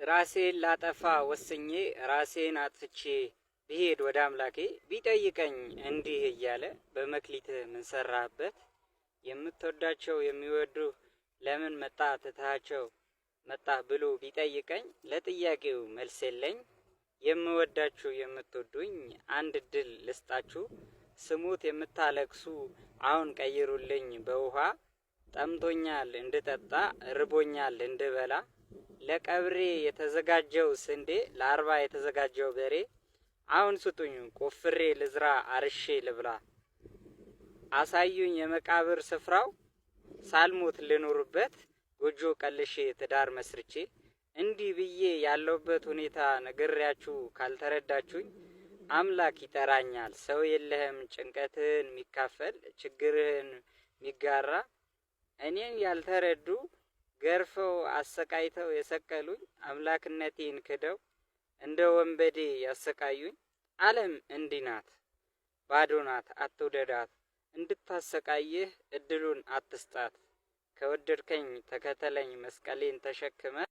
ራሴን ላጠፋ ወስኜ ራሴን አጥፍቼ ብሄድ ወደ አምላኬ ቢጠይቀኝ እንዲህ እያለ በመክሊትህ ምን ሰራህበት? የምትወዳቸው የሚወዱህ ለምን መጣ ትተሃቸው መጣህ ብሎ ቢጠይቀኝ ለጥያቄው መልስ የለኝ። የምወዳችሁ የምትወዱኝ አንድ እድል ልስጣችሁ። ስሙት የምታለቅሱ አሁን ቀይሩልኝ በውሃ ጠምቶኛል እንድጠጣ ርቦኛል እንድበላ ለቀብሬ የተዘጋጀው ስንዴ ለ40 የተዘጋጀው በሬ አሁን ስጡኝ ቆፍሬ ልዝራ አርሼ ልብላ። አሳዩኝ የመቃብር ስፍራው ሳልሞት ልኖርበት ጎጆ ቀልሼ ትዳር መስርቼ። እንዲህ ብዬ ያለሁበት ሁኔታ ነግሬያችሁ ካልተረዳችሁኝ አምላክ ይጠራኛል። ሰው የለህም ጭንቀትህን የሚካፈል ችግርህን የሚጋራ። እኔን ያልተረዱ ገርፈው አሰቃይተው የሰቀሉኝ አምላክነቴን ክደው እንደ ወንበዴ ያሰቃዩኝ። ዓለም እንዲህ ናት፣ ባዶ ናት፣ አትውደዳት። እንድታሰቃይህ እድሉን አትስጣት። ከወደድከኝ ተከተለኝ መስቀሌን ተሸክመ።